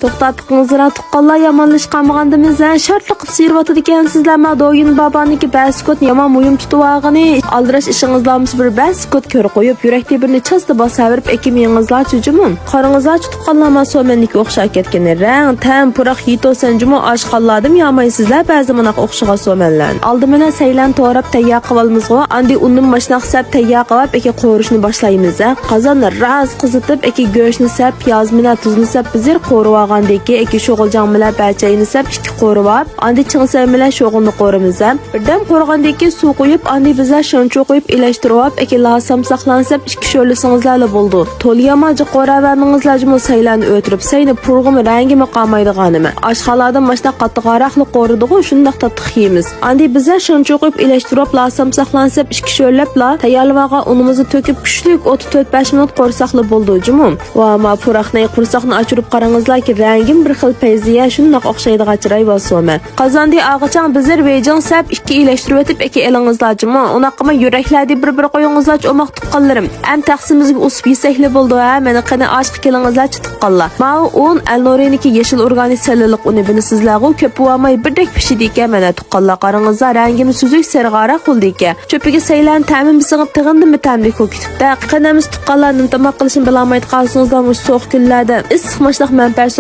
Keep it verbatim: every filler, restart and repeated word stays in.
توختاپ بېقىڭىزلار، تۇغقانلار يامانلىشىپ قالمىغاندىمىز ھە؟ شارتلىقىپ سىيرىۋاتىدىكەنسىزلەرما، دويۇن بابانىڭكى بەش سكوت يامان مۇھىم تۇتۇۋالغىنى. ئالدىراش ئىشىڭىزلارمۇ بىر بەش سكوت كۆرە قويۇپ، يۈرەك تېبىرىنى چاستا باساۋېرىپ ئېكىم يېڭىڭىزلارچۇ جۇمۇ. قاراڭىزلارچۇ تۇغقانلارما، سومەننىكى ئوخشاپ كەتكىنى. رەڭ، تەم، پۇراق يېتىۋاتسەن جۇمۇ، ئاشخانىلاردىمۇ يامايسىزلەر بەزى مۇنداق ئوخشىغان سومەنلەرنى. ئالدى مەنە سەيلەن توراپ تەييار قىلىۋالىمىزغۇ، ئاندىن ئۇننى ماشىناق سەپ تەييار قىلىپ ئېكى قورۇشنى باشلايمىز ھە. قازاننى راست قىزىتىپ، ئېكى گۆشنى سەپ، پىياز مەنە تۇزنى سەپ، بىزەر قورۇۋالغاندىن كېيىن، ئېكى شوغۇلجاڭ مەنە بەچەينى سەپ، ئىككى قورۇۋاپ، ئاندى چىڭسەي مەنە شوغۇلنى قورۇمىز ھە. بىردەم قورۇغاندىن كېيىن سۇ قۇيۇپ، ئاندى بىزەر شۇنچە قۇيۇپ ئىلەشتۈرۈۋاپ، ئېكى لا سامساقلارنى سەپ، ئىككى شۆلىسىڭىزلەرلا بولىدۇ. تولا يامان جىق قوراۋەرمىڭىزلار جۇمۇ، سەيلەرنى ئۆتۈرۈپ، سەينى پۇرىغىمۇ رەڭگىمۇ قالمايدىغانىمۇ. ئاشخانىلاردىن ماشۇنداق قاتتىقراقلا قورۇدىغۇ، شۇنداق تاتلىق يەيمىز. ئاندى بىزەر شۇنچە قۇيۇپ ئىلەشتۈرۈپ، لا سامساقلارنى سەپ، ئىككى شۆلەپلا تەييارلىۋالغان ئۇنىمىزنى تۆكۈپ، كۈچلۈك ئوتتا تۆت بەش مىنۇت قورساقلا بولىدۇ جۇمۇ. ۋا ما پۇراقنى، قورساقنى ئاچۇرۇپ قاراڭىزلاركى، رەڭگىمۇ بىر خىل پەيزىيە، شۇنداق ئوخشايدىغان چىراي بار سومە. قازاندى ئاغىچاڭ بىزەر ۋېيجىڭ سەپ ئىككى ئىلەشتۈرۈۋېتىپ ئېكى ئېلىڭىزلارچىمۇ؟ ئۇنداققىمۇ يۈرەكلەردە بىر-بىر قويۇڭىزلارچە ئوماق تۇغقانلىرىم. ئەم تەخسىمىزگە ئۇسۇپ يېسەكلا بولىدۇ ھە؟ مانا قېنى ئاشقا كېلىڭىزلارچە تۇغقانلار. ماۋۇ ئۇن ئەلنۇرىنىكى يېشىل ئورگانىك سىللىلىق ئۇنى، بىلىسىزلەرغۇ، كۆپ بولماي بىردەك پىشىدىكەن. مانا تۇغقانلار قاراڭىزلار، رەڭگىمۇ سۈزۈك سېرىغاراق بولدىكەن. چۆپىگە سەيلەن تەمىن بىسىڭىپ تېغىندىمۇ تەملىك بولۇپ كېتىپتۇ. قېنى ئەمىسە تۇغقانلار، نېمە تاماق قىلىشنى بىلالمايدىغان قالسىڭىزلار، مۇشۇ سوغۇق كۈنلەردە ئىسسىق ماشۇنداق مەنپەئەت